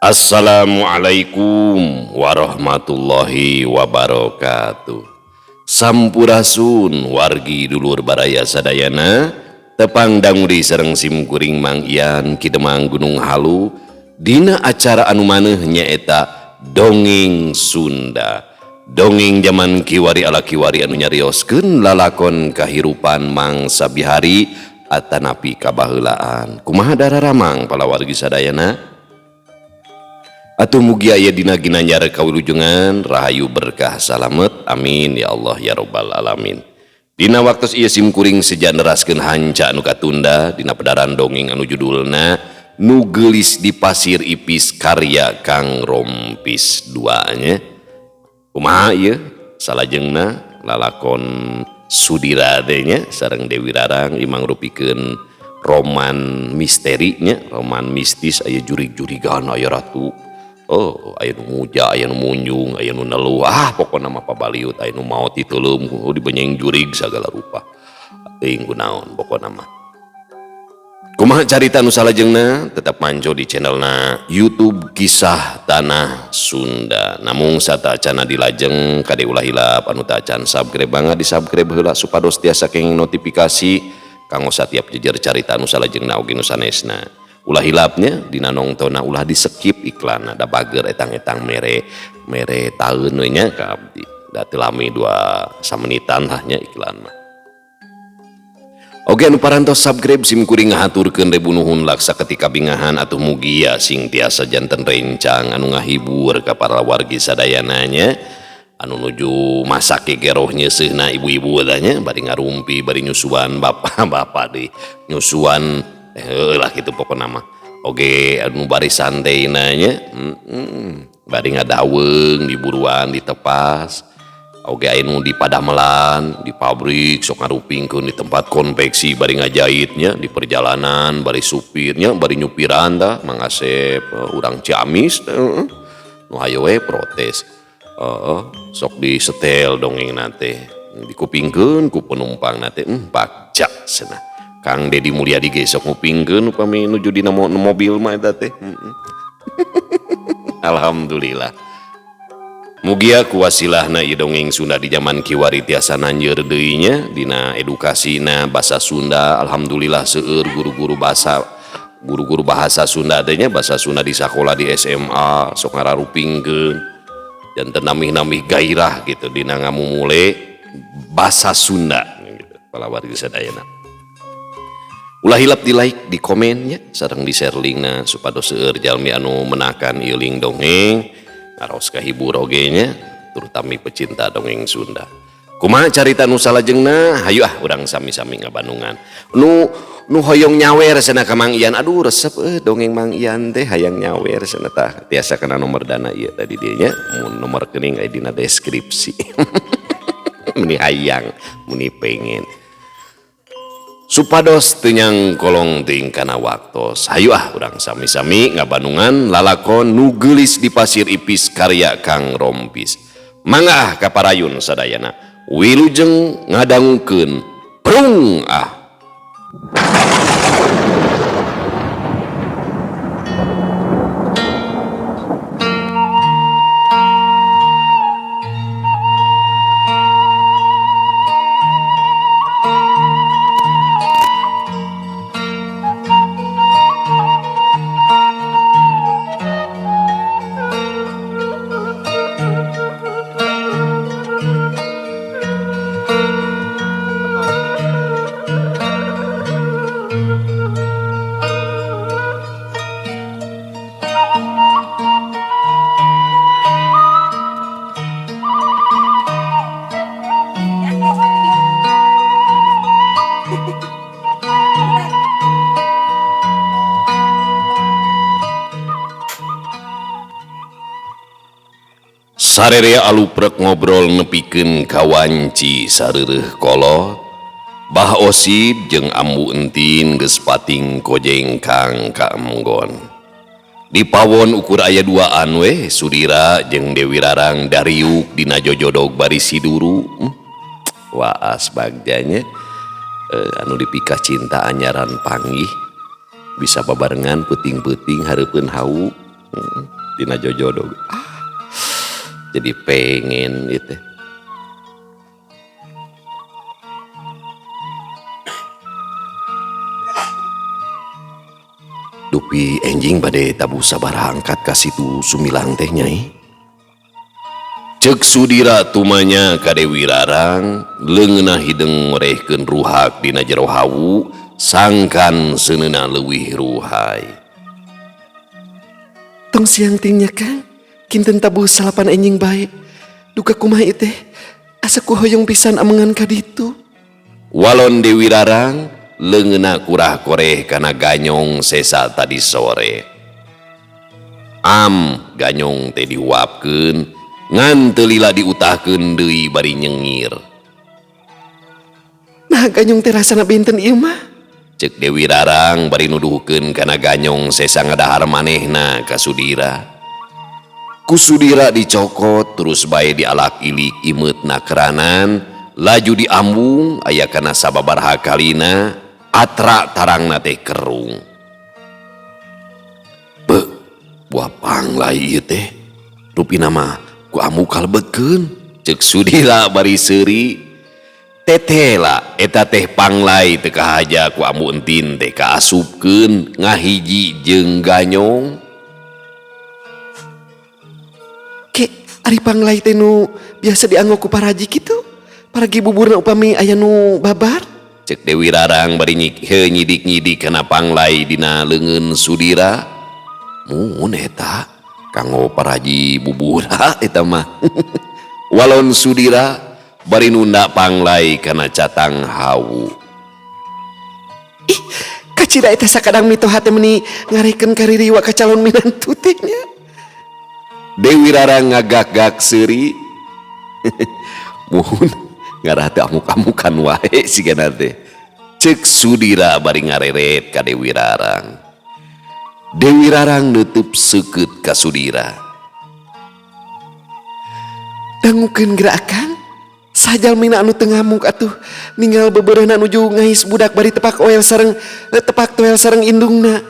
Assalamualaikum warahmatullahi wabarakatuh. Sampurasun wargi dulur baraya sadayana, tepang dangu deui sareng sim kuring Mang Ian Ki Demang Gunung Halu dina acara anu maneuh nyaeta Dongeng Sunda. Dongeng jaman kiwari ala kiwari anu nyarioskeun lalakon kahirupan mangsa bihari atanapi kabaheulaan. Kumaha dararamang palawargi sadayana? Atuh mugi aya dina ginanjar kawilujengan rahayu berkah salamet, amin ya Allah ya robbal alamin. Dina waktos ieu sim kuring seja neraskeun hanca anu katunda dina pedaran dongeng anu judulna Nu Geulis di Pasir Ipis karya Kang Rompis 2 nya. Kumaha ieu salajengna lalakon Sudira teh nya sareng Dewi Rarang imang rupikeun roman misterinya, roman mistis, aya jurig-jurigan, aya ratu. Oh, aya nu muja, aya nu munjung, aya nu nelu, pokona mah pabaliut, aya nu maot diteuleum, oh, dibenyeng jurig sagala rupa. Teuing kunaon pokona mah. Kumaha carita nu salajengna tetap manco di channelna YouTube Kisah Tanah Sunda. Namung satacana dilajeng kade ulah hilap anu tacan subscribe banget di subscribe heula supados tiasa kenging notifikasi kanggo satiap jejer carita nu salajengna oge nu sanesna. Ulah hilapnya dina nongtona ulah di skip iklan da bager etang-etang mere mere taeun we nya ka abdi. Da teu lami 2 samenitan lah nya iklan mah. Oke anu parantos subscribe sim kuring ngahaturkeun ribu nuhun laksa ketika bingahan atuh mugia sing tiasa janten rencang anu ngahibur ka para wargi sadayana nya anu nuju masak geroh nyeuseuhna ibu-ibu tah nya bari ngarumpi bari nyusuan bapak-bapak deui nyusuan lah kitu pokona mah. Oge anu bari santaina nya, bari ngadaweung di buruan ditepas. Oge aya nu di padamelan, di pabrik sok ngarupingkeun di tempat konveksi bari ngajahitnya, di perjalanan bari supirnya, bari nyupiran tah Mang Asep urang Ciamis teh, heeh. Nu hayo we protes. Heeh, sok disetel dongengna teh, dikupingkeun ku penumpangna teh, bagja cenah. Kang Dedi Mulyadi ge sok ngupingkeun upami nuju dina mobil mah eta teh. Alhamdulillah. Mugia kuwasilahna ieu dongeng Sunda di jaman kiwari tiasa nanjeur deui nya dina edukasina basa Sunda. Alhamdulillah seueur guru-guru bahasa, guru-guru bahasa Sunda teh nya, bahasa Sunda di sakola di SMA sok ngararupingkeun janten namih-namih gairah gitu dina ngamumule basa Sunda gitu palawargi sadayana. Ulah hilap di like, di komen nya, sareng di share linkna supados seueur jalmi anu menakan ieu link dongeng ngaros kahibur oge nya, terutami pecinta dongeng Sunda. Kumaha carita nu salajengna? Hayu ah urang sami-sami ngabandungan. Nu hoyong nyawer cenah ka Mang Ian, aduh resep dongeng Mang Ian teh hayang nyawer cenah tah. Tiasa kana nomor dana ieu tadi dieu nya, mun nomor rekening aya dina deskripsi. Meni hayang, meni pengen. Supados teu nyangkolong teuing kana waktos. Hayu ah urang sami-sami ngabandungan lalakon Nu Geulis di Pasir Ipis karya Kang Rompis. Mangga ah kaparayun sadayana. Wilujeng ngadangukeun prung ah. Sarerea aluprek ngobrol nepikeun ka wanci sareureuh kolot. Bah Osid jeung Ambu Entin geus pating kojengkang ka Emgon. Di pawon ukur aya duaan weh Sudira jeung Dewi Rarang dariuk dina jojodog bari siduru. Waas bagjanya anu dipika cinta anyaran panggih bisa babarengan peuting-peuting hareupeun hawu. Tina jojodog. Ah, jadi pengen ieu teh. Dupi enjing bade tabuh sabaraha angkat ka situ Sumilang teh Nyai. Cek Sudira tumanya ka Dewi Rarang leungeunna hideung ngorehkeun ruhak dina jero hawu sangkan seuneuna leuwih ruhay. Tong siang ting nya Kang, kinten tabuh salapan enjing bae. Duka kumaha ieu teh asa ku hoyong pisan amengan ka ditu. Walon Dewi Rarang leungeunna kurah koreh kana ganyong sesa tadi sore. Am ganyong teh dihuapkeun ngan teu lila diutahkeun deui bari nyengir. Nah ganyong teh rasana benten ieu mah. Cek Dewi Rarang bari nuduhkeun kana ganyong sesa ngadahar manehna ka Sudira. Ku Sudira dicokot terus bae dialak ilik imeutna keranan laju diambung aya kana sababaraha kalina atra tarangna teh kerung. Beuh, buah panglai ieu teh. Rupina mah ku ambu kalebetkeun. Cek Sudira bari seuri. Tetela eta teh panglai teu kahaja ku ambu entin teh kaasupkeun ngahiji jeung ganyong. Ke ari panglai teh nu biasa dianggo ku paraji kitu? Paragi buburna upami aya nu babar? Cek Dewi Rarang bari nyidik-nyidik kana panglai dina leungeun Sudira. Mun eta kanggo paraji bubura eta mah. Walon Sudira bari nunda panglai kana catang hawu. Ih, kacida eta sakadang mitoha teh meuni ngarekeun kaririwa ka calon minantu teh nya. Dewi Rarang ngagak-gak seuri. Muhun ngarah teh amuk-amukan wae sigana teh. Cek Sudira bari ngareret ka Dewi Rarang. Dewi Rarang neuteub seukeut ka Sudira. Dangukeun gerakan sajalmina anu teu ngamuk atuh ninggal bebeureuhna nuju ngais budak bari tepak oel sareng tepak toel sareng indungna.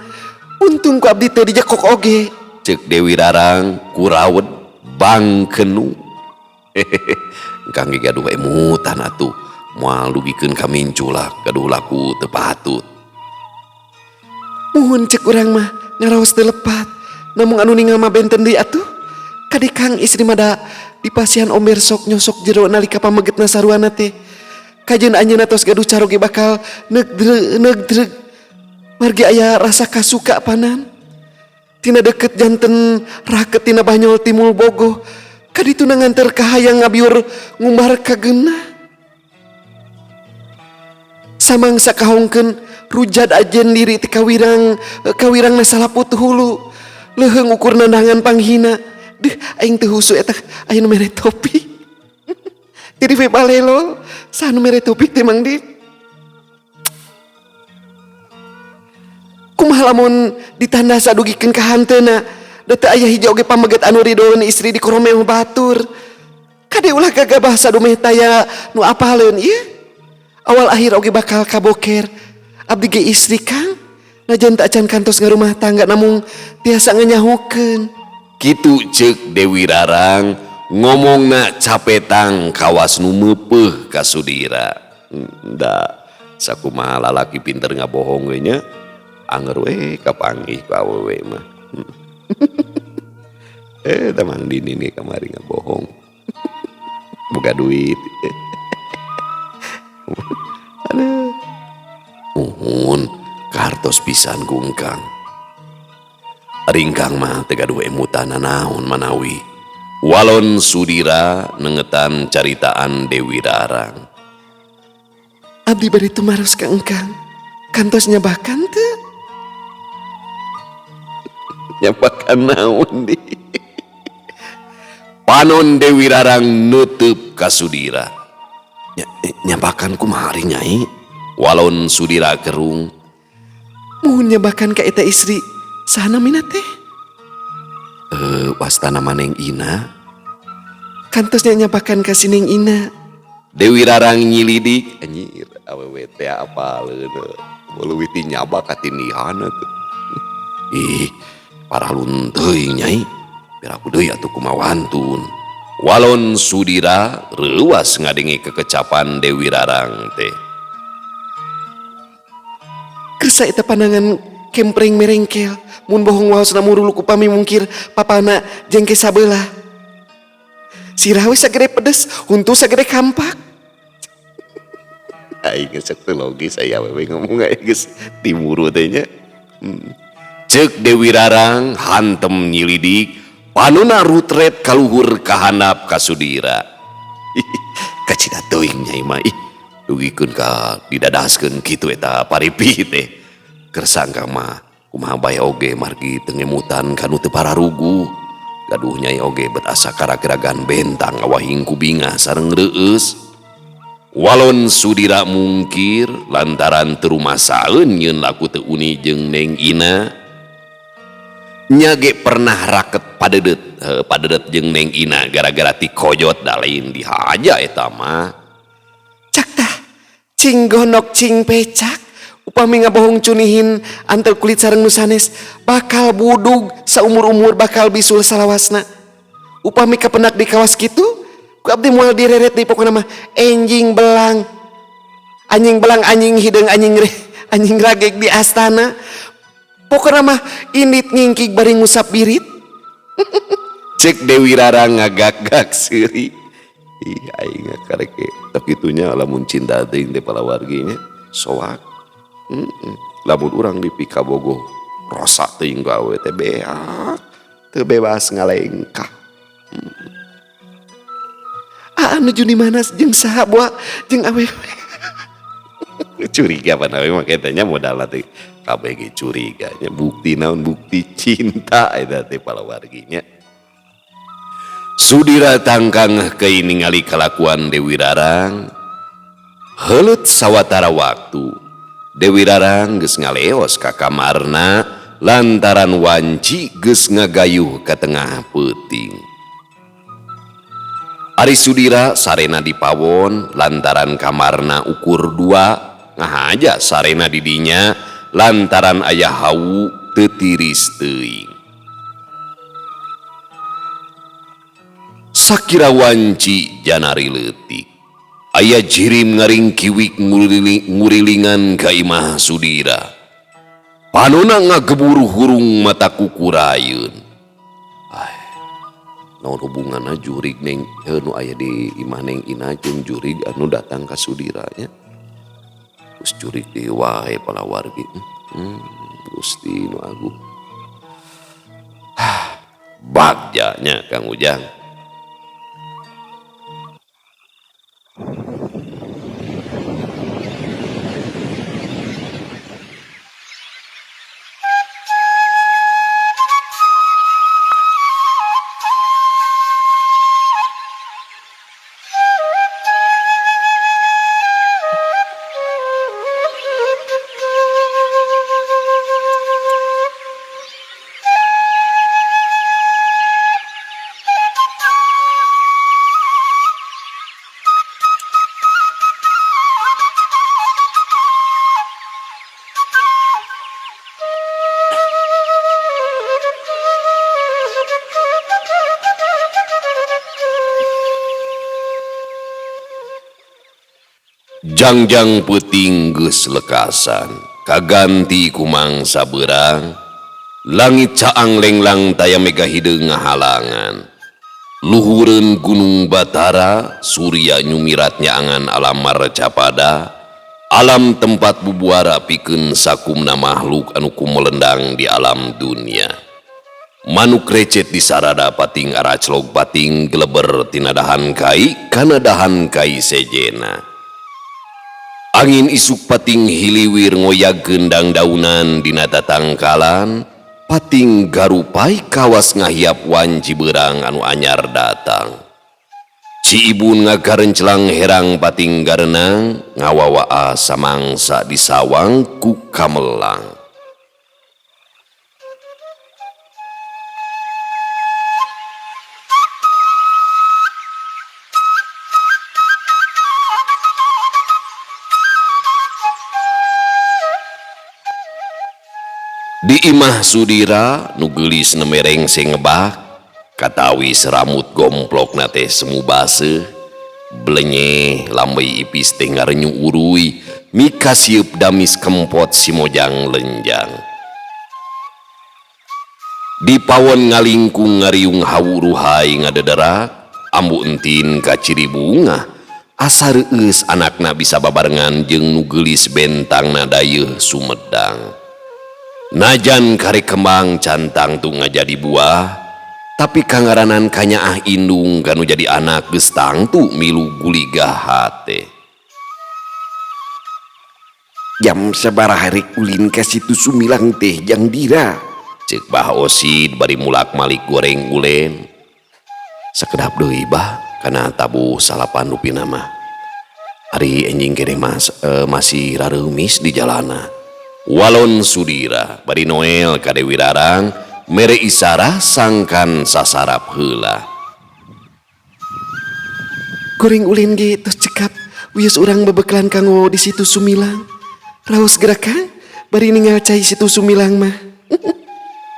Untung ku abdi teh dijekok oge. Cek Dewi Rarang kurawet bangkenu. Engkang ge gaduh emutan atuh moal dugikeun ka minculak gaduh laku teu patut. Muhun cek urang mah ngaraos teu lepat namung anu ningal mah benten deui atuh. Kade Kang istri mah da dipasihan omber sok nyosok jero nalika pamegetna saruana teh. Kajeun anjeunna tos gaduh caroge bakal neugdreug margi aya rasa kasuka panan. Tina deket janten raket tina banyol timul bogoh. Kadituna nganter kahayang ngabiur ngumbar ka geunah. Samangsa kahongkeun rujad ajen diri ti kawirang na salaput hulu. Leuheung ukur nandangan panghina. Deuh aing teu husu eta aya nu mere topi. Jadi we balelo saha nu mere topi teh Mang Dit. Kumaha lamun ditanda sadugikeun ka hanteuna da teu aya hiji oge pameget anu ridoeun istri di koromeo batur. Kade ulah gagabah sadumeh taya nu apaleun ieu. Awal akhir oge bakal kaboker. Abdi ge istri Kang najan teu acan kantos ngarumah tangga namung tiasa nganyahokeun. Kitu cek Dewi Rarang ngomongna capetang kawas nu meupeuh ka Sudira. Da sakumaha lalaki pinter ngabohong we nya. Anger we kapanggih ku awewe mah. Tah Mang Dini nih kamari ngabohong. Boga duit. Aduh. Muhun kartos pisan ku engkang. Ringkang mah teu gaduh emutan nanaon manawi. Walon Sudira nengetan caritaan Dewi Rarang. Abdi bari tumaros ka engkang. Kantos nyabakan teu? Nyabakan naon di? Panon Dewi Rarang nutup ka Sudira. Nyabakan kumaha ari Nyai? Walon Sudira kerung. Muhun nyabakan ka eta istri. Saha namina teh? Wastana maneng Ina. Kantosnya nyabakan ka si Neng Ina. Dewi Rarang nyilidik. Anjir, awewe teh apaleun. Leuwih ti nyabak ka tindihan atuh. Ih, paralun teuing Nyai. Piraku deui atuh kumaha wantun. Walon Sudira reuwas ngadenge kekecapan Dewi Rarang teh. Kersa eta pandangan kempreng merengkel mun bohong waosna muruluk upami mungkir papana jengke sabelah. Sirah we sagede pedes, huntu sagede kampak. Aing geus teu logis aya awewe ngomong aing geus timuru teh nya. Ceuk Dewi Rarang hantem nyilidik panona rutret kaluhur kahandap ka Sudira. Kacida teuing nyai mah ih dugikeun ka didadaskeun kitu eta paripi teh. Keur sangka mah kumaha bae oge margi teu ngemutan ka nu teu pararuguh. Gaduh nyai oge bet asa karageragan bentang awahing ku bingah sareng reueus. Walon Sudira mungkir lantaran teu rumasaeun nyeun laku teu uni jeung Neng Ina. Nya ge pernah raket padedet jeung Neng Ina gara-gara ti kojot da lain dihaja eta mah. Cak tah cing gonok cing pecak upami ngabohong cunihin antel kulit sareng nu sanes bakal budug saumur-umur bakal bisul salawasna. Upami kapenak di kawas kitu ku abdi moal direret di pokona mah enjing belang. Anjing belang anjing hideung anjing anjing rageg di astana. Pokona mah indit ngingkig bari ngusap birit. Cek Dewi Rarang ngagak-gak seuri. Ih aing karek ge tok kitunya lamun cinta teuing teh palawargi nya soak. Lamun urang dipikabogoh rosa teuing ka awewe teh beak teu bebas ngalengkah. Aa nuju di mana jeung saha boa jeung awewe. Curiga pan awewe mah eta nya modalna teh kabeh ge curiga nya bukti naon bukti cinta eta teh palawargi nya. Sudira tangkang kei ningali kalakuan Dewi Rarang. Heuleut sawatara waktu Dewi Rarang geus ngaleos ka kamarna lantaran wanci geus ngagayuh ka tengah peuting. Ari Sudira sarena di pawon lantaran kamarna ukur 2 ngahaja sarena di dinya lantaran aya hawu teu tiris teuing. Sakira wanci janari leutik aya jirim ngaringkiwik ngurilingan ka imah Sudira. Panona ngagebur hurung mata kukurayeun. Ai, naon hubunganna jurig neng nu aya di imah Neng Ina jeung jurig anu datang ka Sudira nya. Geus jurig deui wae palawargi. Gusti nu agung. Hah, bagja nya Kang Ujang. Jangjang peuting geus lekasan, kaganti ku mangsa beurang, langit caang lenglang taya mega hideung ngahalangan. Luhureun Gunung Batara, surya nyumirat nyaangan alam marcapada, alam tempat bubuara pikeun sakumna makhluk anu kumelendang di alam dunia. Manuk recet di sarada pating araclog pating geleber tina dahan kai kana dahan kai sejena. Angin isuk pating hiliwir ngoyag gendang daunan dina tatangkalan, pating garupai kawas ngahiap wanci beurang anu anyar datang. Ci Ibun ngagarenclang herang pating garenang, ngawawaa samangsa di sawang ku kamelang. Di imah Sudira nu geulis nemereng sengebak, Katawis rambut gomplokna teh semu baseuh, blenyeh lambey ipis teh ngarenyu uruy mikasieup damis kempot si mojang lenjang. Di pawon ngalingkung ngariung hawu ruhai ngadederak, Ambu Entin kaciri bungah asa reueus anakna bisa babarengan jeung nu geulis bentangna dayeuh Sumedang. Najan karek kembang can tangtu ngajadi buah, tapi kangaranan kanyaah indung kanu jadi anak geus tangtu milu guligah hate. Jam sabaraha rek ulin ka Situ Sumilang teh Jang Dira? Ceuk Bah Osid bari mulak-malik goreng ulen. Sakedap deui bah kana tabuh salapan rupina mah. Ari enjing keneh masih rareumis di jalana. Walon Sudira bari Noel ka Dewi Rarang mere isarah sangkan sasarap heula. Goreng ulin ge tos cekap wios urang bebeklan kanggo di Situ Sumilang. Raos gerakan bari ningal cai Situ Sumilang mah.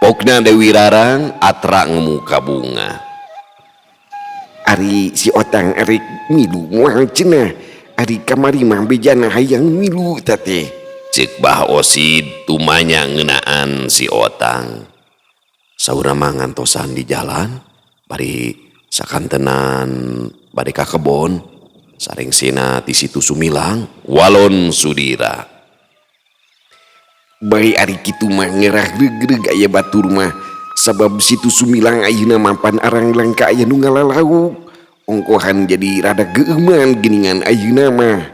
Pokna Dewi Rarang atra ngemuka bunga. Ari si Otang arek milu moal cenah. Ari kamari mah bejana hayang milu teh. Ceuk Bah Osid tumanya ngeunaan si Otang. Saurna mah ngantosan di jalan bari sakantenan bade ka kebon sarengsena ti Situ Sumilang walon Sudira. Bae ari kitu mah ngerah regreg aya batur mah sabab Situ Sumilang ayeuna mapan arang langka aya nu ngalalauk. Ongkohan jadi rada geueuman geuningan ayeuna mah.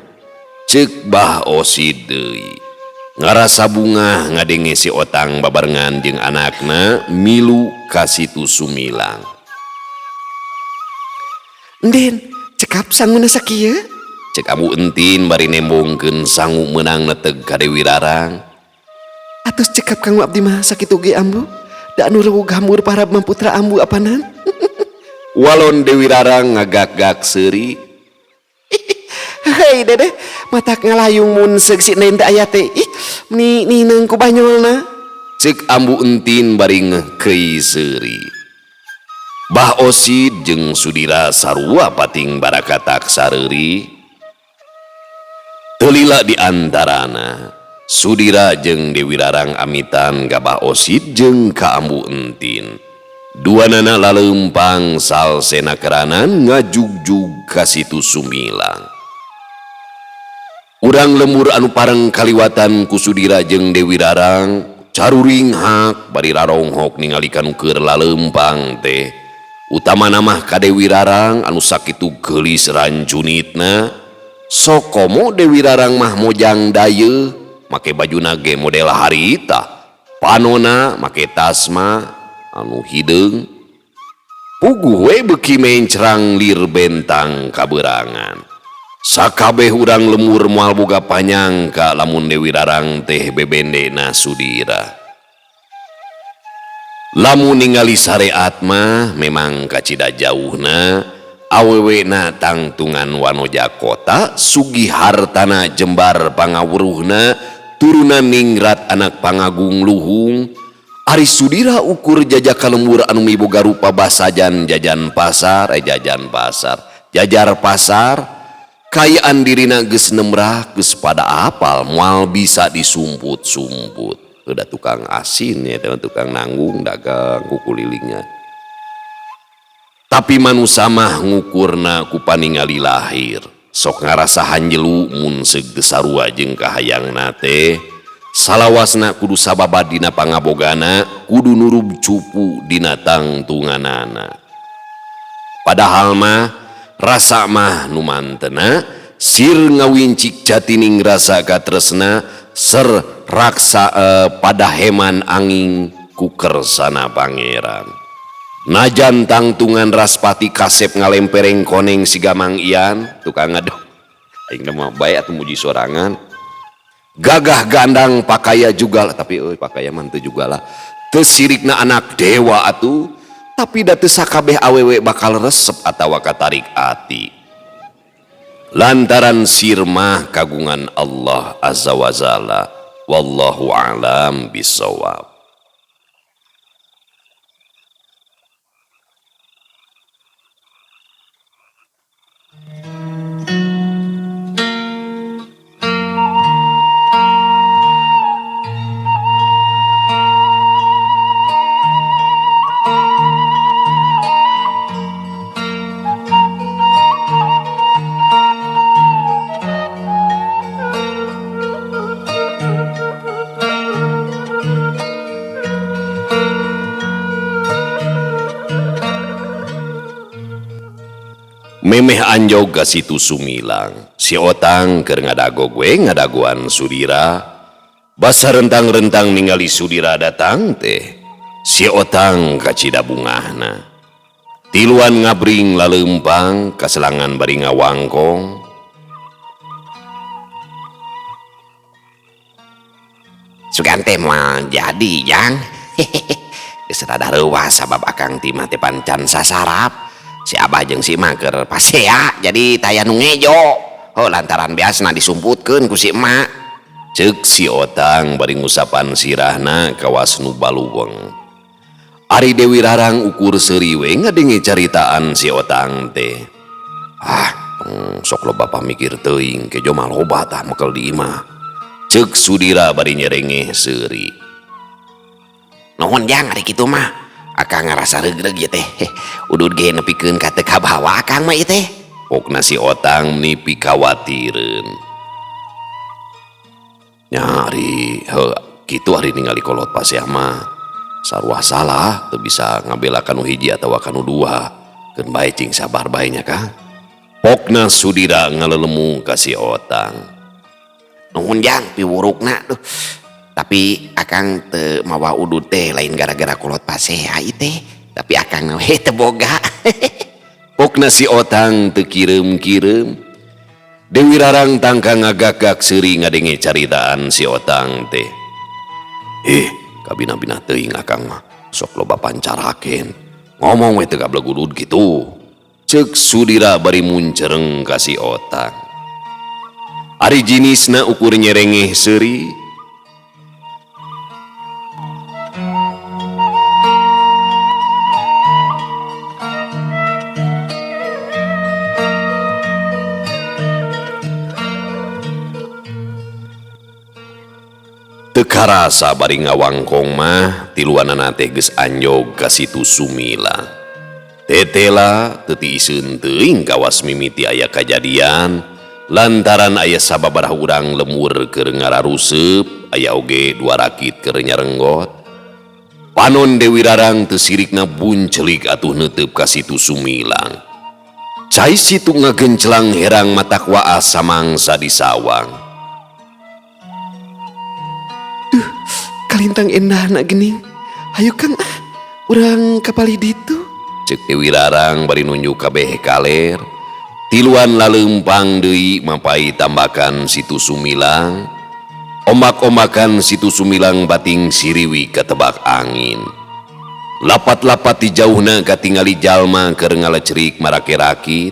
Ceuk Bah Osid deui. Ngarasa bungah ngadenge si Otang babarengan jeung anakna milu ka Situ Sumilang. Enden, cekap sanguna sakieu? Ceuk Ambu Entin bari nembongkeun sangu meunang neteg ka Dewi Rarang. Atos cekap kanggo abdi mah sakitu ge Ambu. Da anu rewug hambur parab mah putra Ambu apanan? Walon Dewi Rarang ngagak-gak seuri. Hei dedeh, matak ngalayung mun seug si Neng teh aya teh. Ih, ni nineung ku banyolna. Ceuk Ambu Entin bari ngeukeui seuri. Bah Osid jeung Sudira sarua pating barakatak sareuri. Teu lila di antarana Sudira jeung Dewi Rarang amitan ka Bah Osid jeung ka Ambu Entin. Duanana laleumpang salsena keranan ngajugjug ka Situ Sumilang. Urang lembur anu pareng kaliwatan ku Sudira jeung Dewi Rarang caruringhak bari raronghok ningali kanu keur laleumpang teh. Utamana mah ka Dewi Rarang anu sakitu geulis rancunitna. Sokomo Dewi Rarang mah mojang dayeuh make bajuna ge model harita, panona make tasma anu hideung. Puguh we beuki mencrang lir bentang kaberangan. Sakabeh urang lemur moal boga panyangka lamun Dewi Rarang teh bebendena Sudira. Lamun ningali syariat mah memang kacida jauhna, awewena tangtungan wanoja kota, sugih hartana jembar pangawuruhna, turunan ningrat anak pangagung luhung. Ari Sudira ukur jajaka lembur anu miboga rupa basajan jajan pasar, jajan pasar, jajar pasar. Kayaan dirina geus nemrah geus pada apal moal bisa disumput-sumput. Udah tukang asin ya, tukang nanggung dagang kukulilingnya. Tapi manusa mah ngukurna ku paningali lahir. Sok ngarasa hanjelu mun seug teu sarua jeung kahayangna teh. Salawasna kudu sababad dina pangabogana, kudu nurub cupu dina tangtunganana. Padahal mah rasa mah nu mantena, sir ngawincik jatining rasa katresna, ser raksa pada heman angin ku kersana pangeran. Najan tangtungan raspati kasep ngalempereng koneng siga Mang Ian, tukang ngadok. Aing mah bae atuh muji sorangan. Gagah gandang pakaya juga lah, tapi euy pakaya mah teu juga lah. Teu sirikna anak dewa atuh, tapi da teu sakabeh awewe bakal resep atawa katarik ati. Lantaran sirmah kagungan Allah Azza wa Jalla, wallahu a'lam bissawab. Memeh anjog ka Situ Sumilang. Si Otang keur ngadagog we ngadagoan Sudira. Basa rentang-rentang ningali Sudira datang teh. Si Otang kacida bungahna. Tiluan ngabring laleumpang kaselangan bari ngawangkong. Sugan teh moal jadi jang. Geus rada reuwas sabab akang ti mah teh pancan sasarap. Si Abah jeung si Emak keur pasea jadi taya nu ngejo. Oh lantaran biasna disumputkeun ku si Emak. Ceuk si Otang bari ngusapan sirahna kawas nu baluweung. Ari Dewi Rarang ukur seuri we ngadenge caritaan si Otang teh. Ah, sok loba pamikir teuing kejo mah loba tah mekel di imah. Ceuk Sudira bari nyerengeh seuri. Nuhun jang ari kitu mah. Akang ngarasa regreg ieu teh. Udud ge nepikeun ka teu kabawa akang mah ieu teh. Pokna si Otang nipi kawatireun. Nya ari heuh kitu ari ningali kolot pasea mah. Sarua salah teu bisa ngabela kanu hiji atawa kanu dua. Keun bae cing sabar bae nya Kang. Pokna Sudira ngalelemu ka si Otang. Nuhun jang piwurukna duh. Tapi akang teu mawa udud teh lain gara-gara kolot pasea ieu teh. Tapi akang we teu boga. Pokna si Otang teu kireum-kireum. Dewi Rarang tangka ngagagak seuri ngadenge caritaan si Otang teh. Kabina-bina teuing akang mah sok loba pancaraken. Ngomong we teu gablegudud kitu. Ceuk Sudira bari muncereng ka si Otang. Ari jinisna ukur nyerengeh seuri. Teu karasa bari ngawangkong mah tiluanana teh geus anjog ka Situ Sumilang. Tetela teu tiiseun teuing kawas mimiti aya kajadian lantaran aya sababaraha urang lemur keur ngararuseup aya oge dua rakit keur nyarenggot. Panon Dewi Rarang teu sirikna buncelik atuh neuteup ka Situ Sumilang. Cai situ ngagencelang herang matak waas samangsa di sawang. Duh, kalintang endahna geuning. Hayu Kang ah, urang kapalih ditu. Ceuk Dewi Rarang bari nunjuk kabeh kaler. Tiluan laleumpang deui mapai tambakan Situ Sumilang. Ombak-ombakan Situ Sumilang bating siriwi katebak angin. Lapat-lapat di jauhna katingali jalma keur ngalecerik marake rakit.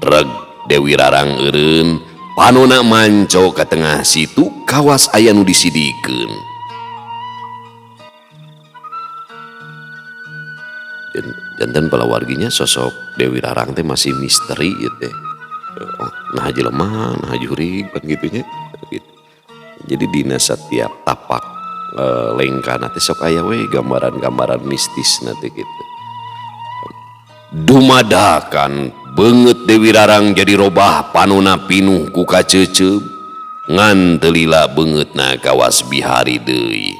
Reg Dewi Rarang eureun, panona manco ka tengah situ kawas aya nu disidikeun. Janten palawarginya sosok Dewi Rarang teh masih misteri ieu teh. Nah jelema, nah jurig pan kitu nya. Gitu. Jadi dina setiap tapak lengkana teh sok aya we gambaran-gambaran mistis na teh kitu. Dumadakan beungeut Dewi Rarang jadi robah panona pinuh ku kaceuceub ngan teu lila beungeutna kawas bihari deui.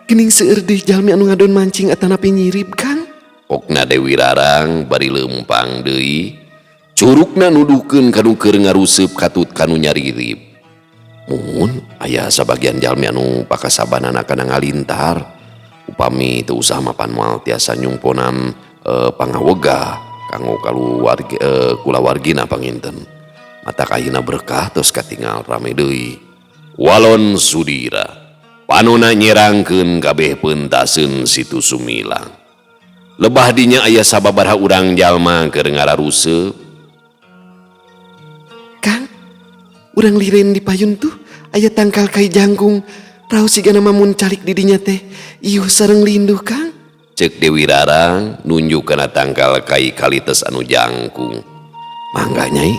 Geuning seueur deui jalmi anu ngadon mancing atanapi nyirib Kang. Pokna Dewi Rarang bari leumpang deui, curugna nuduhkeun kanu keur ngaruseup katut kanu nyaririp. Mun aya sabagian jalmi anu pakasabanana kana ngalintar, upami teu usah mapan moal tiasa nyungponan pangawegah kanggo kaluwargi kulawargina panginten. Matak ayeuna berkah tos katingal rame deui. Walon Sudira panona nyerangkeun kabeh peuntaseun Situ Sumilang. Lebah dinya aya sababaraha urang jalma keur ngararuseub. Kang, urang liren di payun tuh aya tangkal kai jangkung. Raos sigana mamun calik di dinya teh. Iuh sareng linduh Kang. Ceuk Dewi Rarang nunjuk kana tangkal kai kalites anu jangkung. Mangga nyai,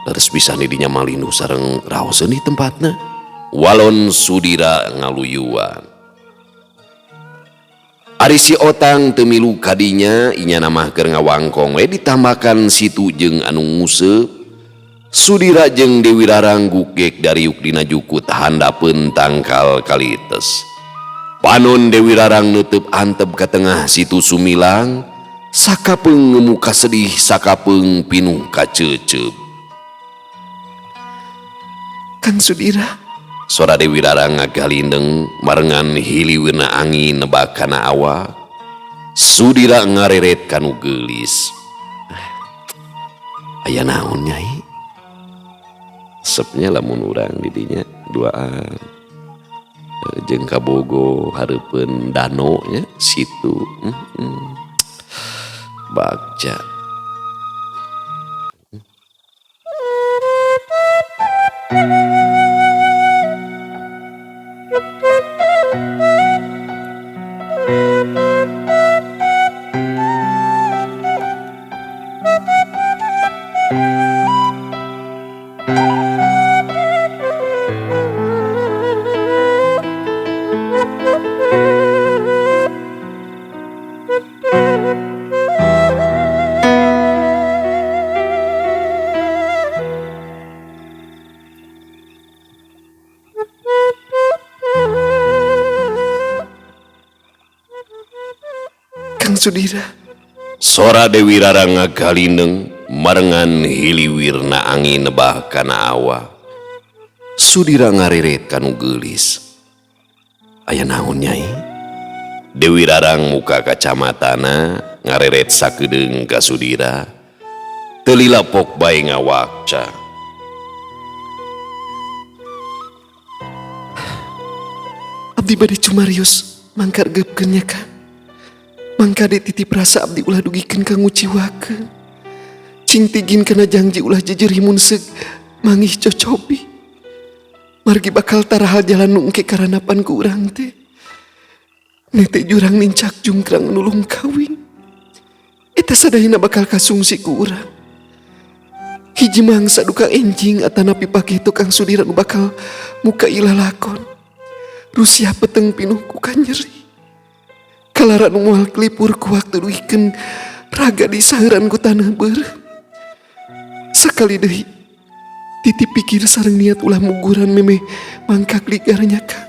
leres pisan di dinya mah linduh sareng raoseun di tempatna. Walon Sudira ngaluyuan. Ari si Otang teu milu kadinya inya mah keur ngawangkong we ditambahkan situ jeung anu nguseup. Sudira jeung Dewi Rarang gugek dariuk dina jukut handapeun tangkal kalites. Panon Dewi Rarang neuteub antep ka tengah Situ Sumilang, Sakapeung ngemu kasedih sakapeung pinuh kacecep. Kang Sudira. Sora Dewi Rarang ngagalindeng marengan hiliwirna angin nebak kana awak. Sudira ngareret kanu geulis. Aya naon Nyai? Sepnya lamun urang di dinya duaan. Jeung kabogo hareupeun dano nya situ. Bagja. Kang Sudira. Sora Dewi Rarang ngagalindeng marengan hiliwirna angin nebah kana awak. Sudira ngareret kanu geulis. Aya naon Nyai? Dewi Rarang muka kacamatana ngareret sakedeung ka Sudira. Teu lila pok bae ngawakca. Abdi bade cumarios mangkar geupkeun nya Kang. Mangka dititip rasa abdi ulah dugikeun ka nguciwakeun. Cing tigin kana jangji ulah jejer himun seug mangih cocobi. Margi bakal tarahal jalan nu engke karanapan ku urang teh. Nete jurang nincak jungkrang nulung kawing. Eta sadayana bakal kasungsi ku urang. Hiji mangsa duka enjing atanapi pake tukang Sudira nu bakal muka ilalakon. Rusia peteng pinuh ku kanyeri. Kalara nu moal kelipur ku waktu duikeun raga di saeuran ku tanah beureum. Sakali deui titip pikir sareng niat ulah muguran memeh mangkak ligarnya Kang.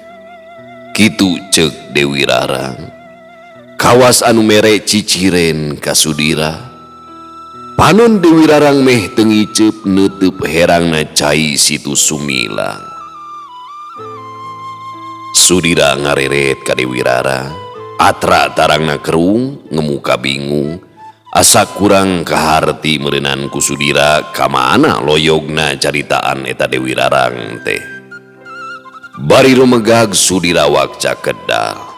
Kitu ceuk Dewi Rarang. Kawas anu mere ciciren ka Sudira. Panon Dewi Rarang meh teu ngiceup neuteub herangna cai situ Sumilang. Sudira ngareret ka Dewi Rarang. Atra tarangna kerung ngemuka bingung. Asa kurang kaharti meureunan ku Sudira kamana loyogna caritaan eta Dewi Rarang teh. Bari rumegag Sudira wakca kedal.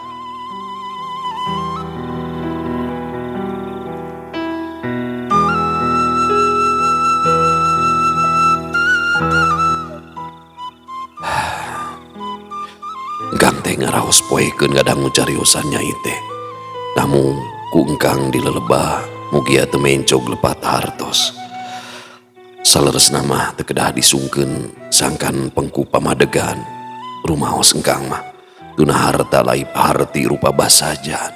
Engkang teh ngaraos poekeun ngadangu cariosan Nyai teh. Namun ku engkang dilelebah mugia teu mencog lepat hartos. Saleresna mah teu kedah disungkeun sangkan pengku pamadegan. Rumaos engkang mah tuna harta laip harti rupa basajan.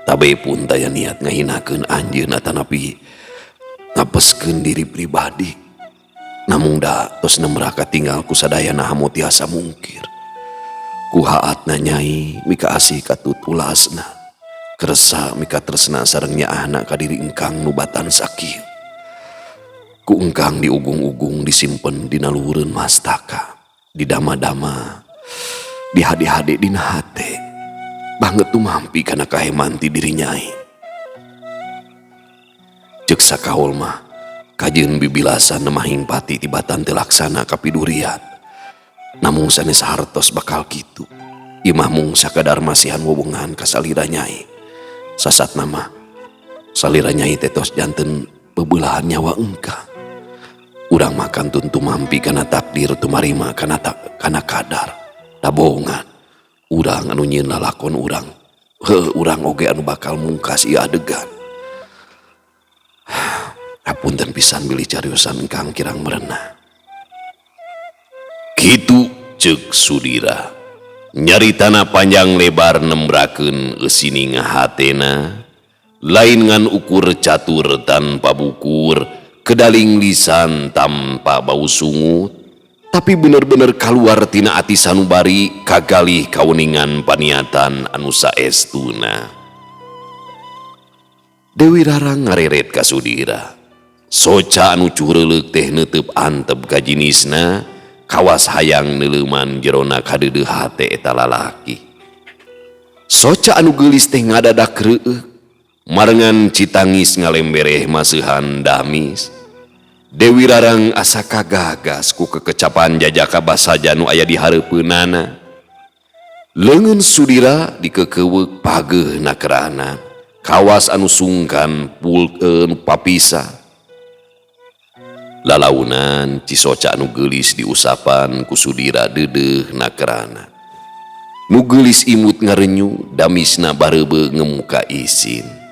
Tabe pun taya niat ngahinakeun anjeun atanapi ngapeskeun diri pribadi. Namung da tos nemraka tinggal ku sadayana hamu tiasa mungkir. Ku haatna Nyai mika asih katut ulasna. Keresa mika tresna sareng nyaahna ka diri engkang nu batan sakieu. Ku engkang diugung-ugung disimpen dina luhureun mastaka, didama-dama, dihade-hade dina hate. Banget tumampi kana kaheman ti diri Nyai. Ceuk sakaul mah kajeun bibilasan nemahing pati tibatan teu laksana kapidurian. Namung sanes hartos bakal kitu. Imah mung sakadar masihan wewengan ka salira Nyai. Sasat nama salira Nyai teh tos janten bebelahan nyawa engkang. Urang makan tuntu mampi kana takdir tumarima kana kana kadar. Dabohongan urang anu nyieun lalakon urang. Heuh urang oge anu bakal mungkas ieu adegan. Hapunten pisan bilih cariosan engkang kirang merenah. Kitu ceuk Sudira. Nyaritana panjang lebar nembrakeun eusining hatena, lain ngan ukur catur tanpa bukur, kedaling lisan tanpa bau sungut, tapi bener-bener kaluar tina ati sanubari kagalih kauningan paniatan anu saestuna. Dewi Rarang ngareret ka Sudira. Soca anu cureuleuk teh neuteup antep ka jinisna, kawas hayang neuleuman jerona kadeudeuh hate eta lalaki. Soca anu geulis teh ngadadak reueuk, marengan citangis ngalembereh maseuhan damis. Dewi Rarang asa kagagas ku kekecapan jajaka basaja nu aya di hareupeunana. Leungeun Sudira dikekeuweuk pageuh nakerana, kawas anu sungkan pulkeun papisa. Lalaunan cisoca anu geulis diusapan ku Sudira deudeuh nakerana. Nu geulis imut ngarenyu, damisna bareubeu ngemuka isin.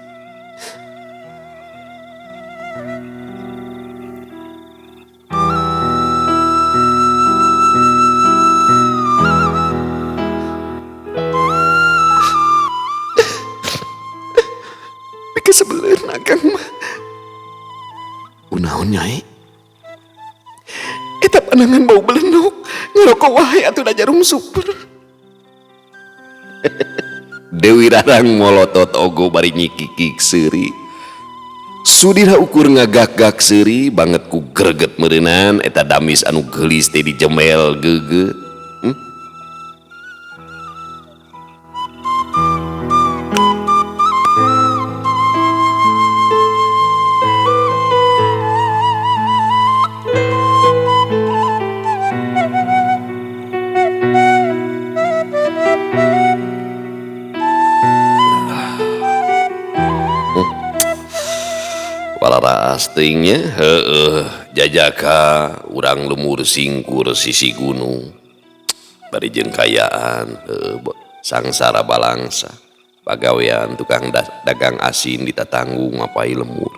Kesebeleun akang mah. Kunaon nyai? Eta panangan bau belenok, ngarokok wae atuh da jarum super. Dewi Rarang molotot ogo bari nyikikik seuri. Sudira ukur ngagak-gak seuri banget ku greget meureunan eta damis anu geulis teh dijemel geugeut. Astingnya heeh jajaka urang lemur singkur sisi gunung bari jeung kayaan sangsara balangsa pagawean tukang dagang asin ditatanggung mapai lemur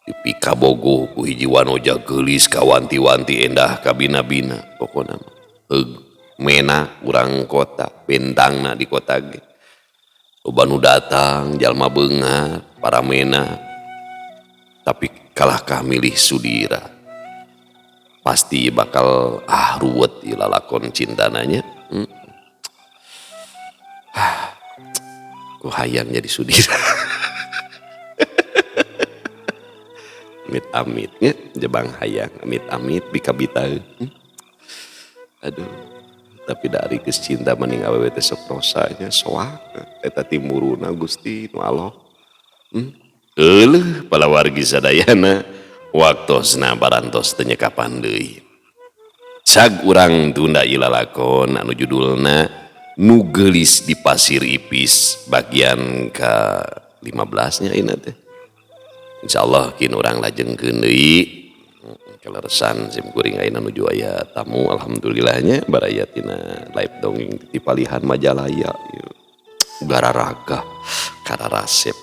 dipikabogoh ku hiji wanoja geulis kawanti-wanti endah kabina-bina pokona mah heug mena urang kota bentangna di kota ge loba nu datang jalma beunghar para mena. Tapi kalahkah milih Sudira pasti bakal ruwet lalakon cintananya. Ku hayang jadi Sudira. Amit-amitnya jebang hayang amit-amit bikabita. Aduh, tapi dari geus cinta mending awewe teh sok rosanya soak eta timuruna Gusti nu Allah. Euleuh palawargi sadayana waktosna barantos teu nyekapan deui. Cag urang tunda ieu lalakon anu judulna Nu Geulis di Pasir Ipis bagian ka 15 nya ieu teh. Insyaallah kin urang lajengkeun deui. Kaleresan sim kuring ayeuna nuju aya tamu alhamdulillahnya baraya tina live dongeng ti palihan Majalaya ieu. Gararaga kararasep.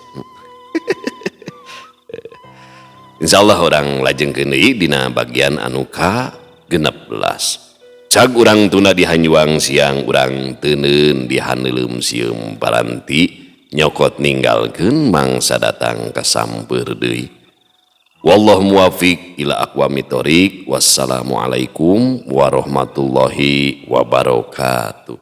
Insyaallah orang lajengkeun deui dina bagian anu ka 16. Cag urang tunda di hanyuang siang urang teuneun di haneuleum sieum paranti nyokot ninggalkeun mangsa datang ka sampeur deui. Wallahu muwafiq ila aqwamit thoriq. Wassalamualaikum warahmatullahi wabarakatuh.